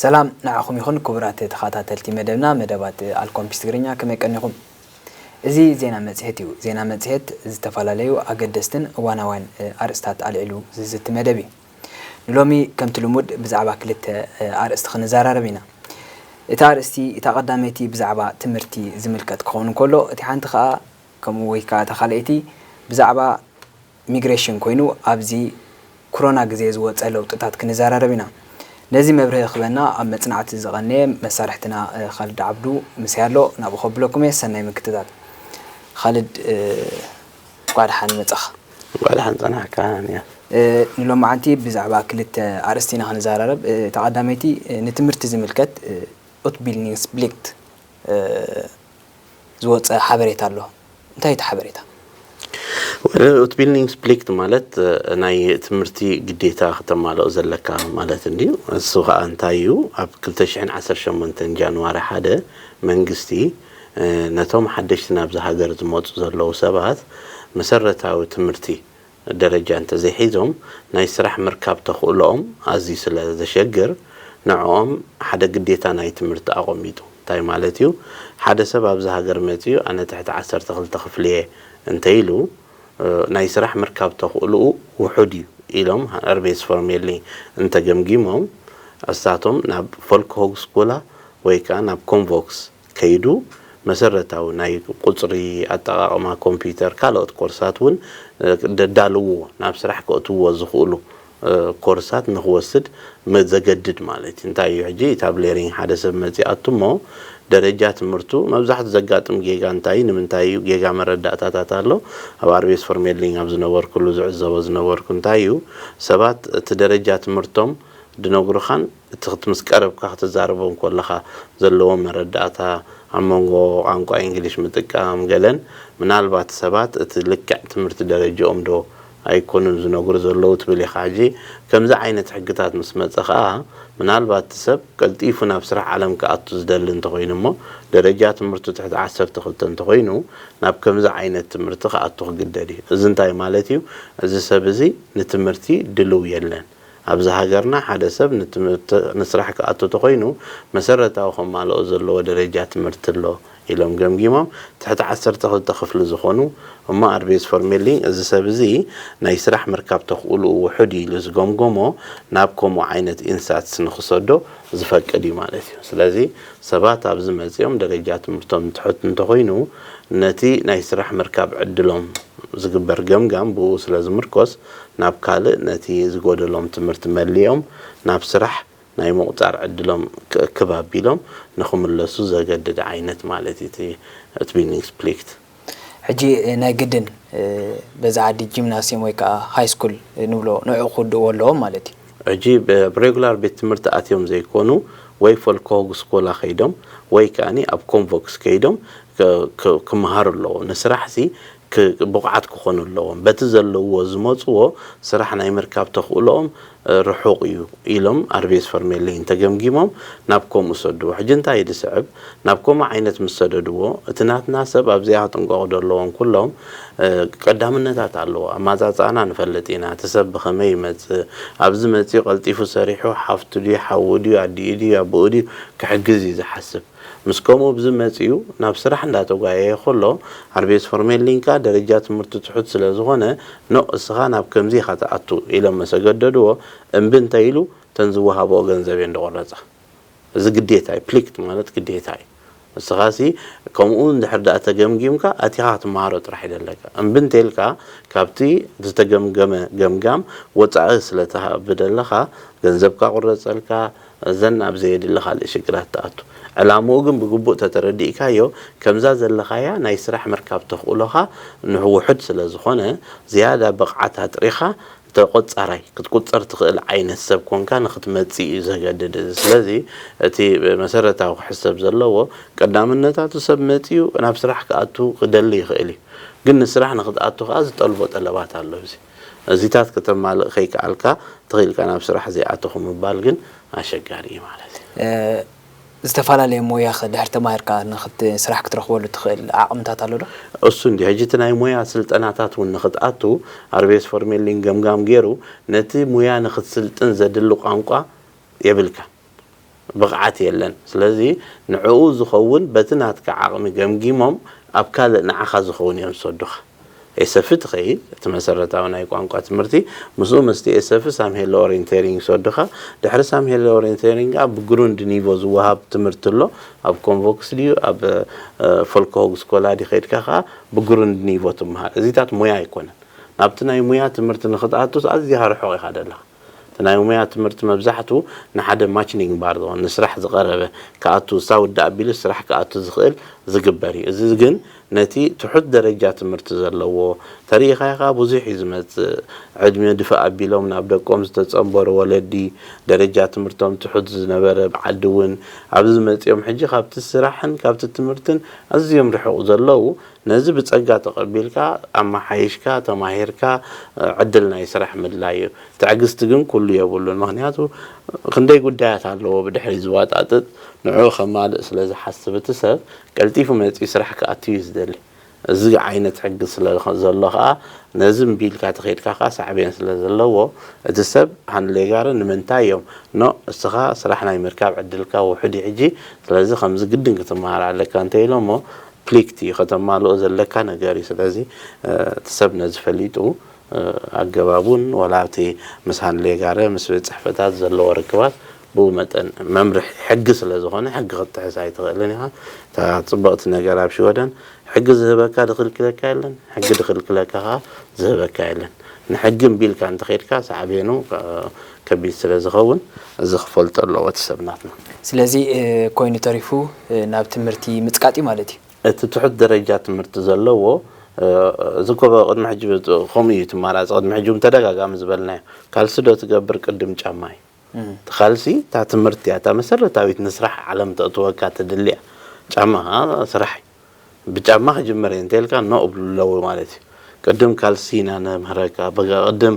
ሰላም ንዓኹም ይኹን ክቡራት ተኸታተልቲ መደብና፣ መደባት ኣልኮምፒስ ትግርኛ፣ ከመይ ቀኒኹም? እዚ ዜና መጽሔት እዩ። ዜና መጽሔት ዝተፈላለዩ ኣገደስትን እዋናውያን ኣርእስታት ኣልዒሉ ዝዝቲ መደብ እዩ። ንሎሚ ከምቲ ልሙድ ብዛዕባ ክልተ ኣርእስቲ ክንዘራረብ ኢና። እቲ ኣርእስቲ፣ እታ ቀዳመይቲ ብዛዕባ ትምህርቲ ዝምልከት ክኸውን እንከሎ፣ እቲ ሓንቲ ከኣ ከምኡ ወይ ከኣ እታ ካልኣይቲ ብዛዕባ ሚግሬሽን ኮይኑ ኣብዚ ኮሮና ግዜ ዝወፀ ለውጥታት ክንዘራረብ ኢና። ነዚ መብርሂ ክበና ኣብ መፅናዕቲ ዝቐነየ መሳርሕትና ካልድ ዓብዱ ምሳይ ኣሎ። ናብኡ ከብለኩም እየ። ሰናይ ምክትታል። ካልድ፣ እንኳዕ ደሓን መፃኻ። እንኳዕ ደሓን ፀናሕካ። ንሎማዓንቲ ብዛዕባ ክልተ ኣርእስቲ ኢና ክንዘራረብ። እታ ቀዳመይቲ ንትምህርቲ ዝምልከት፣ ኡትቢልኒንግስፕሊክት ዝወፀ ሓበሬታ ኣሎ። እንታይ እቲ ሓበሬታ? ኡትቢልኒንግስፕሊክት ማለት ናይ ትምህርቲ ግዴታ ክተማልኦ ዘለካ ማለት እንድዩ። እሱ ከዓ እንታይ እዩ? ኣብ ክልተ ሽሕን ዓሰርተ ሸሞንተን ጃንዋሪ ሓደ መንግስቲ ነቶም ሓደሽቲ ናብዚ ሃገር ዝመፁ ዘለዉ ሰባት መሰረታዊ ትምህርቲ ደረጃ እንተዘይሒዞም ናይ ስራሕ ምርካብ ተኽእሎኦም ኣዝዩ ስለ ዘሸግር ንዕኦም ሓደ ግዴታ ናይ ትምህርቲ ኣቐሚጡ። እንታይ ማለት እዩ? ሓደ ሰብ ኣብዚ ሃገር መፂኡ ኣነ ትሕቲ ዓሰርተ ክልተ ክፍሊ እየ እንተኢሉ ናይ ስራሕ ምርካብ ተኽእልኡ ውሑድ እዩ ኢሎም ኣርቤስ ፎርሜሊ እንተገምጊሞም እሳቶም ናብ ፎልክ ሆግ ስኮላ ወይ ከዓ ናብ ኮምቮክስ ከይዱ መሰረታዊ ናይ ቁፅሪ ኣጠቃቕማ ኮምፒውተር ካልኦት ኮርሳት እውን ደዳልውዎ ናብ ስራሕ ከእትውዎ ዝኽእሉ ኮርሳት ንክወስድ ዘገድድ ማለት እዩ። እንታይ እዩ ሕጂ ኢታብሌሪንግ ሓደ ሰብ መፂኣቱ እሞ ደረጃ ትምህርቱ መብዛሕቱ ዘጋጥም ጌጋ እንታይ እዩ? ንምንታይ እዩ ጌጋ መረዳእታታት ኣሎ። ኣብ ኣርቤስ ፎርሜሊንግ ኣብ ዝነበርኩሉ ዝዕዘቦ ዝነበርኩ እንታይ እዩ ሰባት እቲ ደረጃ ትምህርቶም ድነግሩኻን እቲ ክትምስ ቀረብካ ክትዛረቦም ከለኻ ዘለዎም መረዳእታ ኣብ መንጎ ቋንቋ እንግሊሽ ምጥቃም ገለን ምናልባት ሰባት እቲ ልክዕ ትምህርቲ ደረጃኦም ዶ ኣይኮኑን ዝነግሩ ዘለዉ ትብል ኢኻ። ሕጂ ከምዚ ዓይነት ሕግታት ምስ መፀ ኸዓ ምናልባት እቲ ሰብ ቀልጢፉ ናብ ስራሕ ዓለም ክኣቱ ዝደሊ እንተኾይኑ እሞ ደረጃ ትምህርቱ ትሕቲ ዓሰርተ ክልተ እንተኾይኑ ናብ ከምዚ ዓይነት ትምህርቲ ክኣቱ ክግደድ እዩ። እዚ እንታይ ማለት እዩ? እዚ ሰብ እዚ ንትምህርቲ ድልው የለን። ኣብዚ ሃገርና ሓደ ሰብ ንትምህርቲ ንስራሕ ክኣቱ ተኾይኑ መሰረታዊ ከማልኦ ዘለዎ ደረጃ ትምህርቲ ኣሎ ኢሎም ገምጊሞም ትሕቲ ዓሰርተ ክልተ ክፍሊ ዝኾኑ እሞ ኣርቤስ ፎርሜሊን እዚ ሰብ እዚ ናይ ስራሕ ምርካብ ተኽእልኡ ውሑድ እዩ ኢሉ ዝገምገሞ ናብ ከምኡ ዓይነት ኢንሳትስ ንክሰዶ ዝፈቅድ እዩ ማለት እዩ። ስለዚ ሰባት ኣብዚ መፂኦም ደረጃ ትምህርቶም ትሑት እንተኾይኑ ነቲ ናይ ስራሕ ምርካብ ዕድሎም ዝግበር ገምጋም ብኡ ስለ ዝምርኮስ ናብ ካልእ ነቲ ዝጎደሎም ትምህርቲ መሊኦም ናብ ስራሕ ናይ ምቑፃር ዕድሎም ክእክብ ኣቢሎም ንኽምለሱ ዘገድድ ዓይነት ማለት እዩ እቲ ትቢልኒንግስፕሊክት። ሕጂ ናይ ግድን በዛ ዓዲ ጂምናስዮም ወይ ከዓ ሃይ ስኩል ንብሎ ንዕኡ ክውድእዎ ኣለዎም ማለት እዩ። ሕጂ ኣብ ሬጉላር ቤት ትምህርቲ ኣትዮም ዘይኮኑ ወይ ፎልክሆግ ስኮላ ከይዶም ወይ ከዓኒ ኣብ ኮምቮክስ ከይዶም ክመሃሩ ኣለዎ። ንስራሕ ሲ ብቕዓት ክኾኑ ኣለዎም። በቲ ዘለውዎ ዝመፅዎ ስራሕ ናይ ምርካብ ተኽእሎኦም ርሑቕ እዩ ኢሎም ኣርቤስ ፈርሜሊን ተገምጊሞም ናብ ከምኡ ሰድዎ። ሕጂ እንታይ እዩ ዝስዕብ? ናብ ከምኡ ዓይነት ምስ ሰደድዎ እቲ ናትና ሰብ ኣብዚኣ ክጥንቀቑ ዘለዎም ኩሎም ቀዳምነታት ኣለዎ። ኣማፃፅኣና ንፈልጥ ኢና። እቲ ሰብ ብኸመይ ይመፅእ? ኣብዚ መፂኡ ቀልጢፉ ሰሪሑ ሓፍቱ ድዩ ሓዉ ድዩ ኣዲኡ ድዩ ኣቦኡ ድዩ ክሕግዝ እዩ ዝሓስብ። ምስ ከምኡ ብዝመፅኡ ናብ ስራሕ እንዳተጓየየ ከሎ ኣርቤስ ፈርሜሊን ከኣ ደረጃ ትምህርቱ ትሑት ስለ ዝኾነ ኖእ እስኻ ናብ ከምዚ ኢኻ ትኣቱ ኢሎም መሰገደድዎ እምቢ እንተ ኢሉ እተን ዝወሃብኦ ገንዘብ እየን ዝቑረፃ። እዚ ግዴታ እዩ። ፕሊክት ማለት ግዴታ እዩ። ንስኻሲ ከምኡ እንድሕር ደኣ ተገምጊምካ ኣቲኻ ክትመሃሮ ጥራሕ እዩ ዘለካ። እምቢ እንተኢልካ ካብቲ ዝተገምገመ ገምጋም ወፃኢ ስለ ትሃብ ዘለኻ ገንዘብካ ቁረፀልካ እዘን ኣብ ዘየድሊ ካልእ ሽግራት ትኣቱ። ዕላምኡ ግን ብግቡእ ተተረዲእካዮ ከምዛ ዘለኻያ ናይ ስራሕ ምርካብ ተኽእሎኻ ንውሑድ ስለ ዝኾነ ዝያዳ ብቕዓት ኣጥሪኻ ተቖጻራይ ክትቁጸር ትኽእል ዓይነት ሰብ ኮንካ ንኽትመጽእ እዩ ዘገድድ። እዚ ስለዚ እቲ መሰረታዊ ክሕሰብ ዘለዎ ቀዳምነታቱ ሰብ መጺኡ ናብ ስራሕ ክኣቱ ክደሊ ይኽእል እዩ። ግን ንስራሕ ንኽትኣቱ ከኣ ዝጠልቦ ጠለባት ኣሎ። እዚ እዚታት ከተማልእ ከይከኣልካ ተኺልካ ናብ ስራሕ ዘይኣተኹ ምባል ግን ኣሸጋሪ እዩ ማለት እዩ። ዝተፈላለየ ሞያ ድሕር ተማሂርካ ንክት ስራሕ ክትረኽበሉ ትኽእል ዓቕምታት ኣሎ ዶ? እሱ እንዲ ሕጂ እቲ ናይ ሞያ ስልጠናታት እውን ንክትኣቱ ኣርቤስ ፎርሜሊን ገምጋም ገይሩ ነቲ ሙያ ንክትስልጥን ዘድሊ ቋንቋ የብልካ። ብቕዓት የለን። ስለዚ ንዕኡ ዝኸውን በቲ ናትካ ዓቕሚ ገምጊሞም ኣብ ካልእ ንዓኻ ዝኸውን እዮም ዝሰዱኻ። ኤሰፊ ትኸይድ፣ እቲ መሰረታዊ ናይ ቋንቋ ትምህርቲ፣ ምስኡ ምስቲ ኤሰፊ ሳምሄሎ ኦሪንቴሪንግ ይሰዱኻ። ድሕሪ ሳምሄሎ ኦሪንቴሪንግ ኣብ ግሩንድ ኒቮ ዝወሃብ ትምህርቲ ኣሎ። ኣብ ኮንቮክስ ድዩ ኣብ ፎልክሆግ ስኮላ ዲ ከይድካ ከዓ ብግሩንድ ኒቮ ትምሃር። እዚታት ሙያ ኣይኮነን። ናብቲ ናይ ሙያ ትምህርቲ ንክትኣቱስ ኣዝኻ ርሑቕ ኢኻ ደለኻ። እቲ ናይ ሙያ ትምህርቲ መብዛሕቱ ንሓደ ማችኒንግ ባር ዝኾን ንስራሕ ዝቐረበ ክኣቱ ሳውዳ ኣቢሉ ስራሕ ክኣቱ ዝኽእል ዝግበር እዩ። እዚ ግን ነቲ ትሑት ደረጃ ትምህርቲ ዘለዎ ተሪኢኻ ኢኻ ብዙሕ እዩ ዝመጽእ። ዕድመ ድፍእ ኣቢሎም ናብ ደቆም ዝተጸንበሩ ወለዲ ደረጃ ትምህርቶም ትሑት ዝነበረ ብዓዲ እውን ኣብዚ መጺኦም ሕጂ ካብቲ ስራሕን ካብቲ ትምህርትን ኣዝዮም ርሑቕ ዘለዉ ነዚ ብጸጋ ተቐቢልካ ኣመሓይሽካ ተማሂርካ ዕድል ናይ ስራሕ ምድላይ እዩ። ትዕግስቲ ግን ኩሉ የብሉን። ምክንያቱ ክንደይ ጉዳያት ኣለዎ ብድሕሪ ዝዋጣጥጥ ንዕኡ ከማልእ ስለ ዝሓስብ እቲ ሰብ ቀልጢፉ መጺኡ ስራሕ ክኣቱ እዩ ዝደሊ። እዚ ዓይነት ሕጊ ስለ ዘሎ ከዓ ነዚ እምቢ ኢልካ ተኸይድካ ከዓ ሳዕቤን ስለ ዘለዎ እቲ ሰብ ሃንሌጋር ንምንታይ እዮም ኖ እስኻ ስራሕ ናይ ምርካብ ዕድልካ ውሑድ እዩ ሕጂ ስለዚ ከምዚ ግድን ክትመሃር ኣለካ እንተ ኢሎሞ ፕሊክት እዩ ከተማልኦ ዘለካ ነገር እዩ። ስለዚ እቲ ሰብ ነዚ ፈሊጡ ኣገባቡን ወላ ኣብቲ ምስ ሃንሌጋረ ምስ ቤት ፅሕፈታት ዘለዎ ርክባት ብኡ መጠን መምርሒ ሕጊ ስለ ዝኾነ ሕጊ ክትጥሕስ ኣይትኽእልን ኢኻ። እታ ፅብቕቲ ነገር ኣብ ሽወደን ሕጊ ዝህበካ ድኽልክለካ የለን፣ ሕጊ ድኽልክለካ ከዓ ዝህበካ የለን። ንሕጊ እምቢ ኢልካ እንተኸይድካ ሳዕቤኑ ከቢድ ስለ ዝኸውን እዚ ክፈልጦ ኣለዎ እቲ ሰብ ናትና። ስለዚ ኮይኑ ተሪፉ ናብ ትምህርቲ ምፅቃጥ እዩ ማለት እዩ። እቲ ትሑት ደረጃ ትምህርቲ ዘለዎ እዚ እኮ ቅድሚ ሕጂ ከምኡ እዩ ትማራፂ ቅድሚ ሕጂ እውን ተደጋጋሚ ዝበልናዮ ካልሲ ዶ ትገብር ቅድም ጫማ እዩ። እቲ ካልሲ እታ ትምህርቲ እያ እታ መሰረታዊት ንስራሕ ዓለም ተእትወካ ትድልያ ጫማ ከዓ ስራሕ እዩ። ብጫማ ክጅምር እየ እንተልካ ኖ እብሉ ኣለዉ ማለት እዩ። ቅድም ካልሲ ኢና ነምህረካ ቅድም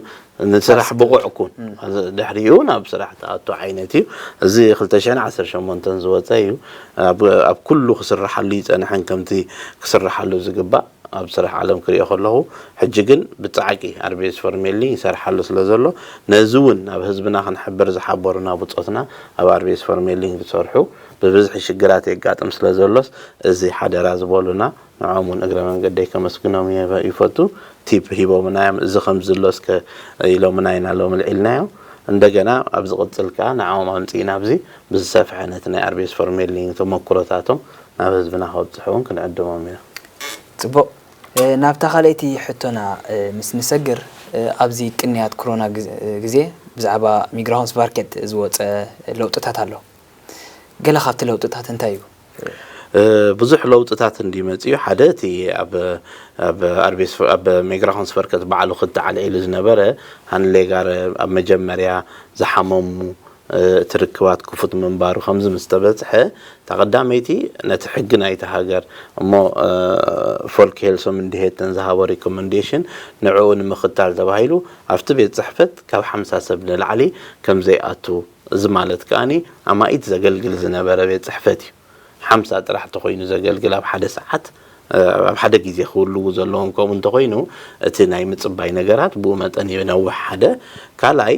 ንስራሕ ብቑዕ ኩን ድሕሪኡ ናብ ስራሕ ተኣቱ ዓይነት እዩ። እዚ ክልተ ሽሕን ዓሰርተ ሸሞንተን ዝወፀ እዩ። ኣብ ኩሉ ክስርሓሉ ይፀንሐን ከምቲ ክስርሓሉ ዝግባእ ኣብ ስራሕ ዓለም ክሪኦ ከለኹ ሕጂ ግን ብፃዕቂ ኣርቤስ ፈርሜሊ ይሰርሓሉ ስለ ዘሎ ነዚ እውን ናብ ህዝብና ክንሕብር ዝሓበሩና ብፆትና ኣብ ኣርቤስ ፈርሜሊ ዝሰርሑ ብብዝሒ ሽግራት የጋጥም ስለ ዘሎስ እዚ ሓደራ ዝበሉና ንዖም እውን እግረ መንገደይ ከመስግኖም ይፈቱ። ቲፕ ሂቦምና እዮም እዚ ከምዚ ኣሎ እስከ ኢሎምና ኢና ሎም ልዒልናዮ። እንደገና ኣብ ዝቕፅል ከዓ ንዓኦም ኣምፅእና ኣብዚ ብዝሰፍሐ ነቲ ናይ ኣርቤስ ፈርሜሊንግ ተመክሮታቶም ናብ ህዝብና ከብፅሑ እውን ክንዕድሞም ኢና። ፅቡቕ። ናብታ ካልኣይቲ ሕቶና ምስ ንሰግር ኣብዚ ቅንያት ክሮና ግዜ ብዛዕባ ሚግራሆንስ ቫርኬት ዝወፀ ለውጥታት ኣሎ። ገለ ካብቲ ለውጥታት እንታይ እዩ? ብዙሕ ለውጥታት እንዲ መፅኡ ሓደ እቲ ኣብ ኣብ ኣርቤስ ኣብ ሜግራሆንስ ቨርከት ባዕሉ ክተዓልዒሉ ዝነበረ ሃንሌጋር ኣብ መጀመርያ ዝሓመሙ እቲ ርክባት ክፉት ምንባሩ ከምዚ ምስ ተበፅሐ እታ ቀዳመይቲ ነቲ ሕጊ ናይቲ ሃገር እሞ ፎልክ ሄልሶም እንዲሄተን ዝሃቦ ሪኮመንዴሽን ንዕኡ ንምኽታል ተባሂሉ ኣብቲ ቤት ፅሕፈት ካብ ሓምሳ ሰብ ንላዕሊ ከም ዘይኣቱ እዚ ማለት ከኣኒ ኣማኢት ዘገልግል ዝነበረ ቤት ፅሕፈት እዩ። ሓምሳ ጥራሕ ተኾይኑ ዘገልግል ኣብ ሓደ ሰዓት ኣብ ሓደ ግዜ ክህልዉ ዘለዎም ከምኡ እንተኾይኑ እቲ ናይ ምፅባይ ነገራት ብኡ መጠን ይነውሕ ሓደ ካልኣይ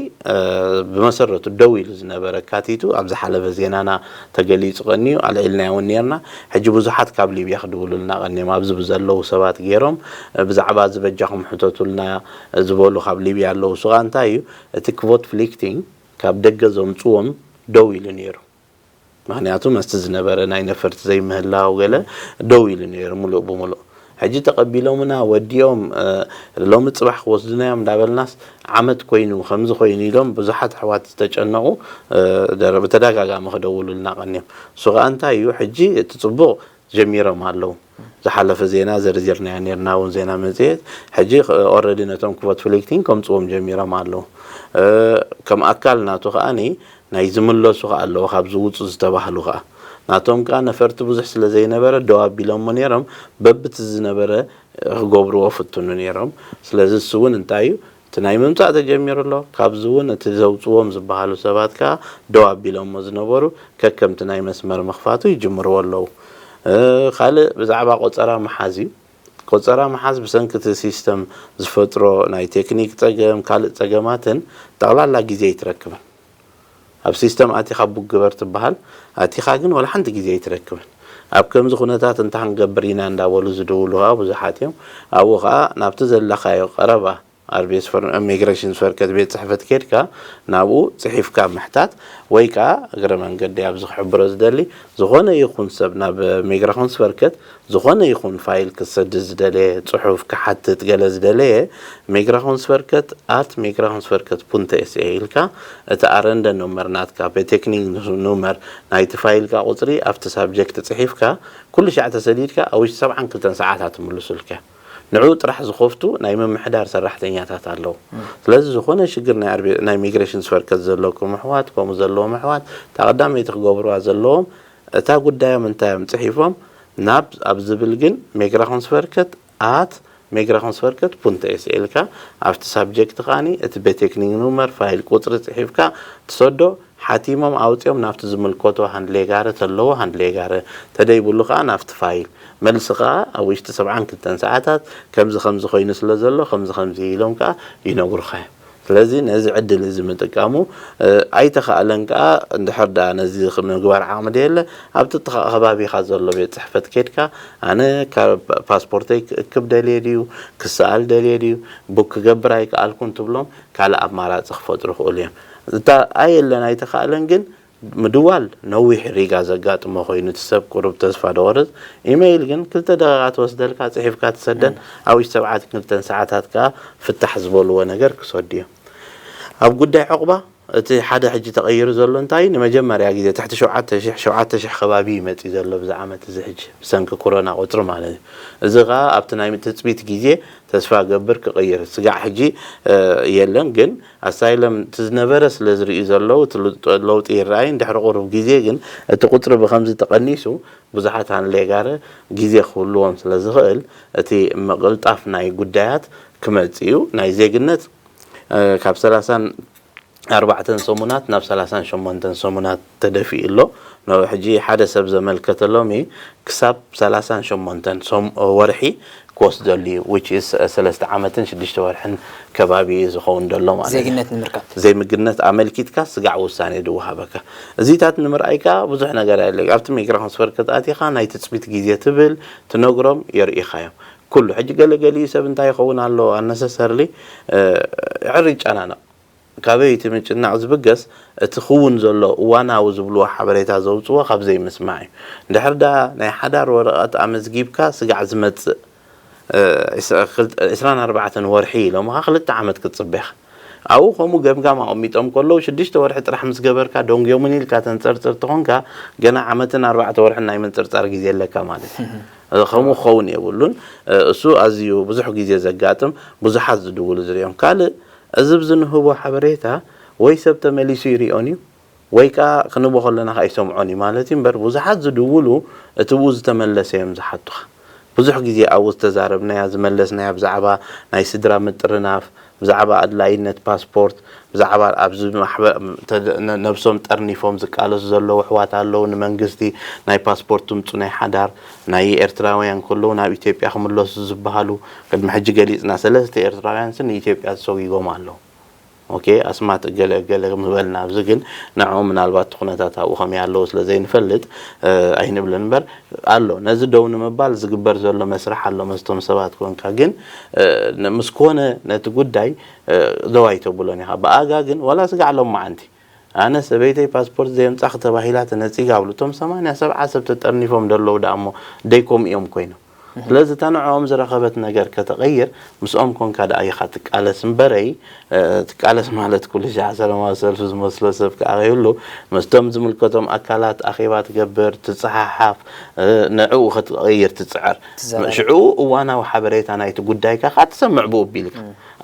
ብመሰረቱ ደው ኢሉ ዝነበረ ካቲቱ ኣብ ዝሓለፈ ዜናና ተገሊፁ ቀኒዩ ኣልዒልናዮ እውን ነርና ሕጂ ብዙሓት ካብ ሊብያ ክድውሉልና ቀኒዮም ኣብዚ ብዘለዉ ሰባት ገይሮም ብዛዕባ እዚ በጃኹም ሕተቱልና ዝበሉ ካብ ሊብያ ኣለዉ ስኻ እንታይ እዩ እቲ ክቮት ፍሊክቲንግ ካብ ደገ ዘምፅዎም ደው ኢሉ ነይሩ ምኽንያቱ መስቲ ዝነበረ ናይ ነፈርቲ ዘይምህላው ገለ ደው ኢሉ ነይሩ ሙሉእ ብሙሉእ ሕጂ ተቐቢሎምና ወዲኦም ሎሚ ፅባሕ ክወስዱና እዮም እንዳበልናስ ዓመት ኮይኑ ከምዚ ኮይኑ ኢሎም ብዙሓት ኣሕዋት ዝተጨነቑ ብተደጋጋሚ ክደውሉልና ቀንዮም እሱ ከዓ እንታይ እዩ ሕጂ እቲ ፅቡቕ ጀሚሮም ኣለዉ ዝሓለፈ ዜና ዘርዚርናዮ ነርና እውን ዜና መፅሄት ሕጂ already ነቶም ክቦት ፍሊክቲን ከምፅዎም ጀሚሮም ኣለዉ ከም ኣካል ናቱ ከዓኒ ናይ ዝምለሱ ከኣ ኣለዉ ካብ ዝውፁ ዝተባህሉ ከኣ ናቶም ከኣ ነፈርቲ ብዙሕ ስለ ዘይነበረ ደው ኣቢሎሞ ነይሮም በብቲ ዝነበረ ክገብርዎ ፍትኑ ነይሮም ስለዚ እሱ እውን እንታይ እዩ እቲ ናይ ምምፃእ ተጀሚሩ ኣሎ ካብዚ እውን እቲ ዘውፅዎም ዝበሃሉ ሰባት ከኣ ደው ኣቢሎሞ ዝነበሩ ከከምቲ ናይ መስመር ምኽፋቱ ይጅምርዎ ኣለዉ ካልእ ብዛዕባ ቆፀራ ምሓዝ እዩ ቆፀራ ምሓዝ ብሰንኪ እቲ ሲስተም ዝፈጥሮ ናይ ቴክኒክ ፀገም ካልእ ፀገማትን ጠቕላላ ግዜ ኣይትረክብን ኣብ ሲስተም ኣቲኻ ቡክ ግበር ትበሃል። ኣቲኻ ግን ዋላ ሓንቲ ግዜ ኣይትረክብን። ኣብ ከምዚ ኩነታት እንታይ ክንገብር ኢና እንዳበሉ ዝድውሉ ከዓ ብዙሓት እዮም። ኣብኡ ከዓ ናብቲ ዘለኻዮ ቀረባ ኣርቤስ ፈር- ሚግሬሽን ፈርከት ቤት ጽሕፈት ኬድካ ናብኡ ጽሒፍካ ምሕታት፣ ወይ ከዓ እግረ መንገዲ ኣብዚ ክሕብሮ ዝደሊ፣ ዝኾነ ይኹን ሰብ ናብ ሚግራኾንስ ፈርከት ዝኾነ ይኹን ፋይል ክሰድ ዝደለየ፣ ጽሑፍ ክሓትት ገለ ዝደለየ፣ ሚግራኾንስ ፈርከት ኣት ሚግራኾንስ ፈርከት ፑንተ ኤስኤ ኢልካ እቲ ኣረንደ ኑመር ናትካ፣ ቤቴክኒክ ኑመር ናይቲ ፋይልካ ቁጽሪ ኣብቲ ሳብጀክት ጽሒፍካ ኩሉ ሻዕ ተሰዲድካ ኣብ ውሽጢ ሰብዓን ክልተን ሰዓታት ምልሱልካ። ንዕኡ ጥራሕ ዝኸፍቱ ናይ ምምሕዳር ሰራሕተኛታት ኣለዉ። ስለዚ ዝኾነ ሽግር ናይ ኣርቢ- ናይ ሚግሬሽን ስፈርከት ዘለኩም ኣሕዋት፣ ከምኡ ዘለዎም ኣሕዋት፣ እታ ቀዳመይቲ ክገብሩዋ ዘለዎም፣ እታ ጉዳዮም እንታዮም ጽሒፎም ናብ ኣብ ዝብል ግን ሜግራኹን ስፈርከት ኣት ሜግራኹን ስፈርከት ፑንተ ኤስ ኢልካ ኣብቲ ሳብጀክት ከኣኒ እቲ ቤቴክኒክ ኑመር ፋይል ቁጽሪ ጽሒፍካ ትሰዶ። ሓቲሞም ኣውጺኦም ናብቲ ዝምልከቶ ሃንድሌጋረ ተለዎ ሃንድሌጋረ፣ ተደይብሉ ከኣ ናብቲ ፋይል። መልሲ ከኣ ኣብ ውሽጢ ሰብዓን ክልተን ሰዓታት ከምዚ ከምዚ ኮይኑ ስለ ዘሎ ከምዚ ከምዚ ኢሎም ከኣ ይነግሩኻ እዮም። ስለዚ ነዚ ዕድል እዚ ምጥቃሙ ኣይተኻእለን ከኣ፣ እንድሕር ደኣ ነዚ ምግባር ዓቕሚ ደየለ ኣብቲ ጥቓ ከባቢኻ ዘሎ ቤት ጽሕፈት ኬድካ ኣነ ካብ ፓስፖርተይ ክእክብ ደልየ ድዩ ክሰኣል ደልየ ድዩ ቡክ ክገብር ኣይከኣልኩን ትብሎም። ካልእ ኣማራጺ ክፈጥሩ ይኽእሉ እዮም። እታ ኣየለን ኣይተኻእለን ግን ምድዋል ነዊሕ ሪጋ ዘጋጥሞ ኮይኑ እቲ ሰብ ቁሩብ ተስፋ ደቆርጽ። ኢመይል ግን ክልተ ደቂቃ ትወስደልካ፣ ጽሒፍካ ትሰደን ኣብ ውሽጢ ሰብዓን ክልተን ሰዓታት ከኣ ፍታሕ ዝበልዎ ነገር ክሰዱ እዮም። ኣብ ጉዳይ ዑቕባ እቲ ሓደ ሕጂ ተቐይሩ ዘሎ እንታይ ንመጀመርያ ግዜ ትሕቲ ሸውዓተ ሽሕ ሸውዓተ ሽሕ ከባቢ ይመጽእ ዘሎ ብዚ ዓመት እዚ ሕጂ ብሰንኪ ኮሮና ቁጽሪ ማለት እዩ። እዚ ከኣ ኣብቲ ናይ ትጽቢት ግዜ ተስፋ ገብር ክቕይር ስጋዕ ሕጂ የለን ግን ኣሳይለም እቲ ዝነበረ ስለ ዝርእዩ ዘለዉ እቲ ለውጢ ይረኣይ። እንድሕሪ ቁሩብ ግዜ ግን እቲ ቁጽሪ ብኸምዚ ተቐኒሱ ብዙሓት ሃንሌጋረ ግዜ ክህልዎም ስለ ዝኽእል እቲ ምቕልጣፍ ናይ ጉዳያት ክመጽእ እዩ። ናይ ዜግነት ካብ ሰላሳን ኣርባዕተን ሰሙናት ናብ ሰላሳን ሸሞንተን ሰሙናት ተደፊኡ ኣሎ። ሕጂ ሓደ ሰብ ዘመልከተ ሎሚ ክሳብ ሰላሳን ሸሞንተን ወርሒ ክወስደሉ እዩ። Which is ሰለስተ ዓመትን ሽዱሽተ ወርሕን ከባቢ እዩ ዝኸውን ዘሎ ማለት እዩ። ዜግነት ንምርካብ ዘይምግነት ኣመልኪትካ ስጋዕ ውሳኔ ድወሃበካ። እዚታት ንምርኣይ ከኣ ብዙሕ ነገር ኣለ። ኣብቲ ሚግራሽን ስፈርከት ኣቲኻ ናይ ትጽቢት ግዜ ትብል ትነግሮም የርእኻ እዮም። ኩሉ ሕጂ ገለገሊኡ ሰብ እንታይ ይኸውን ኣሎ ኣነሰሰርሊ ዕር ይጨናነቕ። ካበይ እቲ ምጭናቕ ዝብገስ እቲ ክውን ዘሎ እዋናዊ ዝብልዎ ሓበሬታ ዘውፅዎ ካብ ዘይምስማዕ እዩ። እንድሕር ደኣ ናይ ሓዳር ወረቐት ኣመዝጊብካ ስጋዕ ዝመፅእ ዕስራን ኣርባዕተን ወርሒ ኢሎምኻ ክልተ ዓመት ክትፅበ ኢኻ። ኣብኡ ከምኡ ገምጋም ኣቐሚጦም ከለዉ ሽዱሽተ ወርሒ ጥራሕ ምስ ገበርካ ደንጉዮሙኒ ኢልካ ተንፀርፅር ተኾንካ ገና ዓመትን ኣርባዕተ ወርሕን ናይ ምንፅርፃር ግዜ ኣለካ ማለት እዩ። ከምኡ ክኸውን የብሉን። እሱ ኣዝዩ ብዙሕ ግዜ ዘጋጥም ብዙሓት ዝድውሉ ዝሪኦም ካልእ እዚ ብዚ ንህቦ ሓበሬታ ወይ ሰብ ተመሊሱ ይሪኦን እዩ ወይ ከዓ ክንቦ ከለና ከዓ ይሰምዖን እዩ ማለት እዩ እምበር ብዙሓት ዝድውሉ እቲ ብኡ ዝተመለሰ እዮም ዝሓቱኻ። ብዙሕ ግዜ ኣብኡ ዝተዛረብናያ ዝመለስናያ ብዛዕባ ናይ ስድራ ምጥርናፍ፣ ብዛዕባ ኣድላይነት ፓስፖርት፣ ብዛዕባ ኣብዚ ነብሶም ጠርኒፎም ዝቃለሱ ዘለዉ ኣሕዋት ኣለዉ ንመንግስቲ ናይ ፓስፖርት ትምፁ ናይ ሓዳር ናይ ኤርትራውያን ከለዉ ናብ ኢትዮጵያ ክምለሱ ዝበሃሉ ቅድሚ ሕጂ ገሊፅና ሰለስተ ኤርትራውያን ስ ንኢትዮጵያ ተሰጒጎም ኣለዉ። ኦኬ ኣስማት እገለ እገለ ምበልና ኣብዚ ግን ንዕኦም ምናልባት እቲ ኩነታት ኣብኡ ከመይ ኣለዉ ስለ ዘይንፈልጥ ኣይንብልን እምበር ኣሎ ነዚ ደው ንምባል ዝግበር ዘሎ መስርሕ ኣሎ መስቶም ሰባት ኮንካ ግን ምስ ኮነ ነቲ ጉዳይ ደው ኣይተብሎን ኢኻ ብኣጋ ግን ዋላ ስጋዕ ሎማዓንቲ ኣነ ሰበይተይ ፓስፖርት ዘየምጻኺ ተባሂላ ተነጺጋ እብሉ እቶም ሰማንያ ሰብዓ ሰብ ተጠርኒፎም ደለዉ ደኣ እሞ ደይኮም እዮም ኮይኖም ስለዚ እታ ንዕኦም ዝረኸበት ነገር ከተቐይር ምስኦም ኮንካ ደኣ ኢኻ ትቃለስ እምበረይ ትቃለስ ማለት ኩሉ ሻዕ ሰላማዊ ሰልፊ ዝመስሎ ሰብ ከዓ ከይህሉ ምስቶም ዝምልከቶም ኣካላት ኣኼባ ትገብር ትጸሓሓፍ ንዕኡ ክትቐይር ትጽዕር ሽዑ እዋናዊ ሓበሬታ ናይቲ ጉዳይካ ከዓ ትሰምዕ ብኡ ቢልካ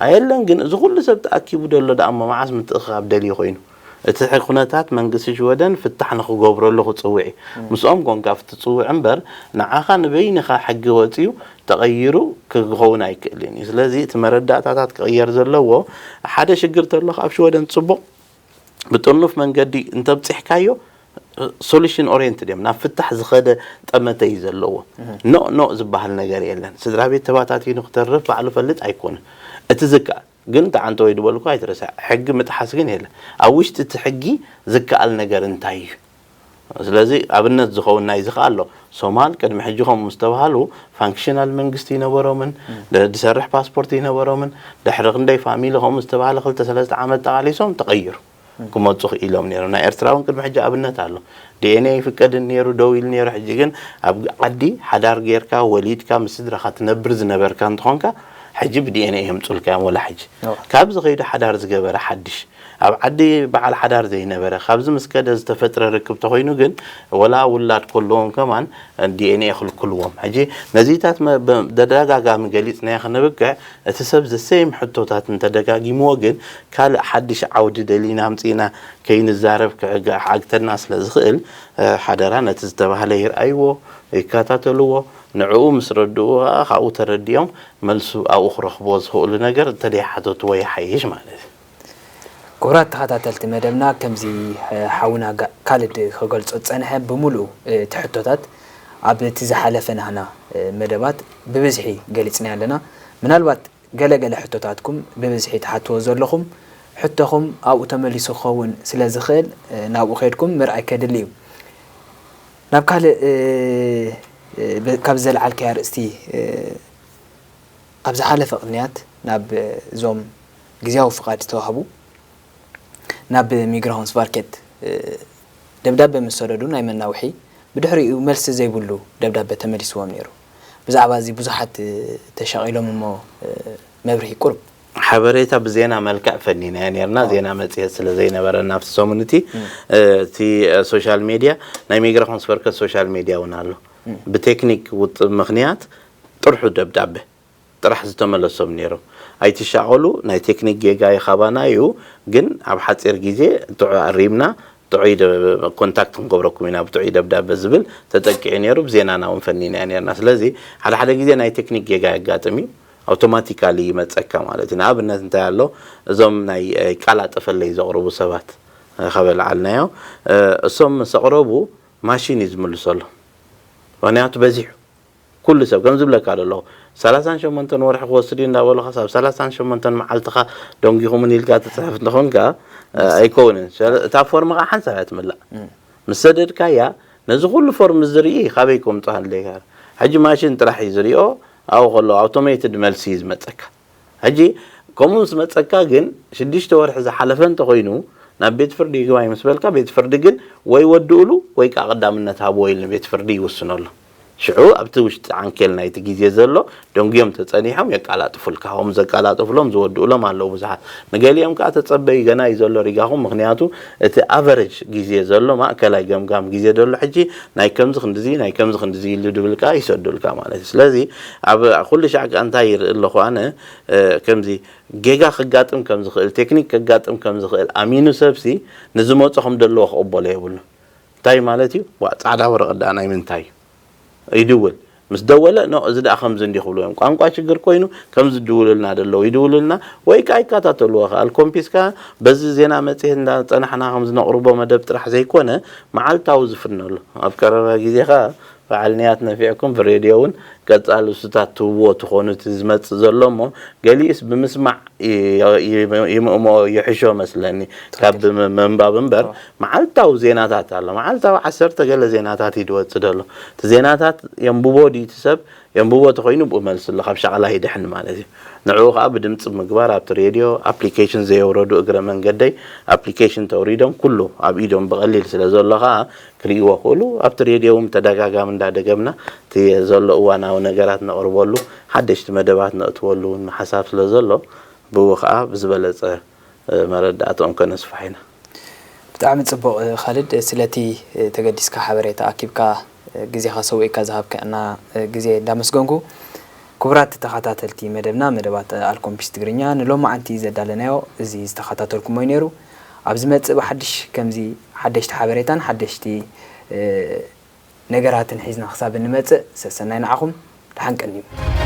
ኣየለን ግን እዚ ኩሉ ሰብ ተኣኪቡ ደሎ ደኣ እሞ መዓስ ምትእኽኻብ ደልዩ ኮይኑ እቲ ኩነታት መንግስቲ ሽወደን ፍታሕ ንኽገብረሉ ክጽውዕ እዩ። ምስኦም ኮንካ ክትጽውዕ እምበር ንዓኻ ንበይንኻ ሕጊ ወጺኡ ተቐይሩ ክኸውን ኣይክእልን እዩ። ስለዚ እቲ መረዳእታታት ክቕየር ዘለዎ ሓደ ሽግር ተሎ ኣብ ሽወደን ጽቡቕ ብጥርኑፍ መንገዲ እንተብጺሕካዮ solution oriented እዮም ናብ ፍታሕ ዝኸደ ጠመተ እዩ ዘለዎ። ኖእ ኖእ ዝበሃል ነገር የለን። ስድራ ቤት ተባታቲኑ ክተርፍ ባዕሉ ፈልጥ ኣይኮነን። እቲ ዝከኣል ግን ተዓንተ ወይ ድበልኩ ኣይትረሳዕ። ሕጊ ምጥሓስ ግን የለ። ኣብ ውሽጢ እቲ ሕጊ ዝከኣል ነገር እንታይ እዩ? ስለዚ ኣብነት ዝኸውን ናይዚ ከኣ ኣሎ። ሶማል ቅድሚ ሕጂ ከምኡ ምስ ተባሃሉ ፋንክሽናል መንግስቲ ይነበሮምን፣ ደ-፣ ዝሰርሕ ፓስፖርት ይነበሮምን፣ ድሕሪ ክንደይ ፋሚሊ ከምኡ ዝተባሃለ ክልተ ሰለስተ ዓመት ጠቓሊሶም ተቐይሩ። ክመጹ ክኢሎም ነይሮም። ናይ ኤርትራ እውን ቅድሚ ሕጂ ኣብነት ኣሎ። ዲኤንኤ ይፍቀድን ነይሩ፣ ደው ኢሉ ነይሩ። ሕጂ ግን ኣብ ዓዲ ሓዳር ጌርካ፣ ወሊድካ፣ ምስ ስድራኻ ትነብር ዝነበርካ እንተኾንካ፣ ሕጂ ብዲኤንኤ የምጹልካ እዮም ወላ ሕጂ። እዋ። ካብዚ ከይዱ ሓዳር ዝገበረ ሓድሽ፣ ኣብ ዓዲ በዓል ሓዳር ዘይነበረ፣ ካብዚ ምስ ከደ ዝተፈጥረ ርክብ ተኾይኑ ግን፣ ወላ ውላድ ከለዎም ከማን ዲኤንኤ ክልክልዎም። ሕጂ ነዚታት መ-፣ በ-፣ ተደጋጋሚ ገሊጽናዮ ክነብቅዕ፣ እቲ ሰብ ዘሰይም ሕቶታት እንተደጋጊምዎ ግን፣ ካልእ ሓድሽ ዓውዲ ደሊና ኣምጺእና ከይንዛረብ ክዕግዕግተና ስለ ዝኽእል፣ እ፣ ሓደራ ነቲ ዝተባህለ ይርኣይዎ፣ ይከታተልዎ። ንዕኡ ምስ ረድእዎ ከኣ ካብኡ ተረዲኦም መልሱ ኣብኡ ክረኽብዎ ዝኽእሉ ነገር እንተደይሓተትዎ ይሓይሽ ማለት እዩ። ክቡራት ተኸታተልቲ መደብና፣ ከምዚ፣ እ፣ ሓውና ጋ-፣ ካልድ ክገልጾ ዝጸንሐ ብምሉኡ፣ እ፣ እቲ ሕቶታት ኣብ እቲ ዝሓለፈ ናህና፣ እ፣ መደባት ብብዝሒ ገሊጽናዮ ኣለና። ምናልባት ገለ ገለ ሕቶታትኩም ብብዝሒ ትሓትዎ ዘለኹም ሕቶኹም ኣብኡ ተመሊሱ ክኸውን ስለ ዝኽእል፣ እ፣ ናብኡ ከድኩም ምርኣይ ከድሊ እዩ። ናብ ካልእ፣ እ፣ እ፣ ብ-፣ ካብ ዘልዓልካዮ ኣርእስቲ፣ እ፣ ኣብ ዝሓለፈ ቅንያት ናብ፣ እ፣ እዞም ግዝያዊ ፍቓድ ዝተዋህቡ ናብ ሚግራሆንስቫርኬት፣ እ፣ ደብዳበ ምስ ሰደዱ ናይ መናውሒ፣ ብድሕሪኡ መልሲ ዘይብሉ ደብዳበ ተመሊስዎም ነይሩ። ብዛዕባ እዚ ብዙሓት፣ እ፣ ተሻቒሎም እሞ፣ እ፣ መብርሂ ቁሩብ። ሓበሬታ ብዜና መልክዕ ፈኒናዮ ነይርና፣ ዜና መጽሔት ስለ ዘይነበረና ኣብቲ ሰሙን እቲ፣ እ፣ እቲ፣ እ፣ ሶሻል ሜድያ፣ ናይ ሚግራሆንስቫርኬት ሶሻል ሜድያ እውን ኣሎ። ብቴክኒክ ውጥ ምኽንያት ጥርሑ ደብዳበ ጥራሕ ዝተመለሶም ነይሮም። ኣይትሻቐሉ፣ ናይ ቴክኒክ ጌጋ እዩ ካባና እዩ፣ ግን ኣብ ሓጺር ግዜ ጥዑይ ኣሪምና፣ ጥዑይ ደ-፣ ኮንታክት ክንገብረኩም ኢና ብጥዑይ ደብዳበ ዝብል ተጠቂዑ ነይሩ። ብዜናና እውን ፈኒናዮ ነይርና። ስለዚ ሓደ ሓደ ግዜ ናይ ቴክኒክ ጌጋ የጋጥም እዩ፣ ኣውቶማቲካሊ ይመጸካ ማለት እዩ። ንኣብነት እንታይ ኣሎ፣ እዞም ናይ፣ እ፣ ይቀላጠፈለይ ዘቕርቡ ሰባት፣ እ፣ ከበልዓልናዮ፣ እ፣ እሶም ምስ ኣቕረቡ ማሽን እዩ ዝምልሰሎም። ምኽንያቱ በዚሑ ኩሉ ሰብ ከም ዝብለካ ዘለኹ፣ ሰላሳን ሸሞንተን ወርሒ ክወስድ እዩ እንዳበሉ፣ ክሳብ ሰላሳን ሸሞንተን መዓልትኻ ደንጊኹምን ኢልካ ትጽሕፍ እንተኾንካ፣ እ፣ ኣይከውንን። ሰለ-፣ እታ ፎርም ኸዓ ሓንሳብ እያ ትምላእ። ምስ ሰደድካያ፣ ነዚ ኩሉ ፎርም ዝርኢ ካበይ ከምጽኦ ኣድለይካ? ሕጂ ማሽን ጥራሕ እዩ ዝሪኦ፣ ኣብኡ ከሎ ኣውቶሜትድ መልሲ እዩ ዝመጸካ። ሕጂ ከምኡ ምስ መጸካ ግን፣ ሽዱሽተ ወርሒ ዝሓለፈ እንተኾይኑ፣ ናብ ቤት ፍርዲ ይግባይ ምስ በልካ፣ ቤት ፍርዲ ግን ወይ ወድኡሉ ወይ ከኣ ቀዳምነት ሃብዎ ኢሉ ቤት ፍርዲ ይውስነሉ። ሽዑ ኣብቲ ውሽጢ ዓንኬል ናይቲ ግዜ ዘሎ ደንጉዮም ተጸኒሖም የቃላጥፉልካ። ከምኡ ዘቃላጥፉሎም ዝወድኡሎም ኣለዉ ብዙሓት። ንገሊኦም ከኣ ተጸበዩ፣ ገና እዩ ዘሎ ሪጋኹም። ምኽንያቱ እቲ ኣቨረጅ ግዜ ዘሎ፣ ማእከላይ ገምጋም ግዜ ዘሎ ሕጂ ናይ ከምዚ ክንድዚ፣ ናይ ከምዚ ክንድዚ ኢሉ ድብል ከኣ ይሰዱልካ ማለት እዩ። ስለዚ ኣብ ኩሉ ሻዕ ከኣ እንታይ ይርኢ ኣለኹ ኣነ፣ እ፣ ከምዚ ጌጋ ከጋጥም ከም ዝኽእል፣ ቴክኒክ ከጋጥም ከም ዝኽእል ኣሚኑ ሰብሲ ንዝመጾ ከም ደለዎ ክቕበሎ የብሉን። እንታይ ማለት እዩ? ዋ፣ ጻዕዳ ወረቐት ደኣ ናይ ምንታይ እዩ? ይድውል። ምስ ደወለ፣ ኖ፣ እዚ ደኣ ከምዚ እንዲ ክብሉ እዮም። ቋንቋ ሽግር ኮይኑ፣ ከምዚ ድውሉልና ደለዉ፣ ይድውሉልና፣ ወይ ከኣ ይከታተልዎ ከኣ። ኮምፒስካ በዚ ዜና መጽሔት እንዳጸናሕና ከም ዝነቕርቦ መደብ ጥራሕ ዘይኮነ፣ መዓልታዊ ዝፍነሉ። ኣብ ቀረባ ግዜ ከኣ በዓል ንያት ነፊዕኩም ብሬድዮ እውን ቀጻሊ እሱታት ትህብዎ ትኾኑ እቲ ዝመጽእ ዘሎ እሞ፣ ገሊኡስ ብምስማዕ ይ-፣ ይ-፣ ይምእምኦ ይሕሾ መስለኒ ካብ ትኽክል። ብም-፣ ምንባብ እምበር፣ ኣዎ። መዓልታዊ ዜናታት ኣሎ። መዓልታዊ ዓሰርተ ገለ ዜናታት እዩ ዝወጽእ ዘሎ። እቲ ዜናታት የንብቦ ድዩ እቲ ሰብ? የንብቦ ተኾይኑ ብኡ መልሲ ኣሎ፣ ካብ ሻቕላ ይድሕን ማለት እዩ። ንዕኡ ኸኣ ብድምጺ ምግባር ኣብቲ ሬድዮ፣ ኣፕሊኬሽን ዘየውረዱ እግረ መንገደይ ኣፕሊኬሽን ተውሪዶም ኩሉ ኣብ ኢዶም ብቐሊል ስለ ዘሎ ኸኣ ክርእይዎ ክእሉ፣ ኣብቲ ሬድዮ እውን ተደጋጋሚ እንዳደገምና እቲ ዘሎ እዋናዊ ነገራት ነቕርበሉ፣ ሓደሽቲ መደባት ነእትወሉ እውን ሓሳብ ስለ ዘሎ፣ ብኡ ኸኣ ብዝበለጸ፣ እ፣ መረዳእትኦም ከነስፍሖ ኢና። ብጣዕሚ ጽቡቕ፣ እ፣ ካልድ፣ ስለቲ፣ እ፣ ተገዲስካ ሓበሬታ ኣኪብካ፣ እ፣ ግዜኻ ሰዊእካ ዝሃብካና፣ እ፣ ግዜ እንዳመስገንኩ፣ ክቡራት ተኸታተልቲ መደብና፣ መደባት ኣልኮምፒስ ትግርኛ፣ ንሎማዓንቲ ዘዳለናዮ እዚ ዝተኸታተልኩሞ እዩ ነይሩ። ኣብ ዝመጽእ ብሓድሽ ከምዚ ሓደሽቲ ሓበሬታን ሓደሽቲ፣ እ፣ ነገራትን ሒዝና ክሳብ እንመጽእ፣ ሰሰናይ ንዓኹም፣ ደሓን ቀንዩ።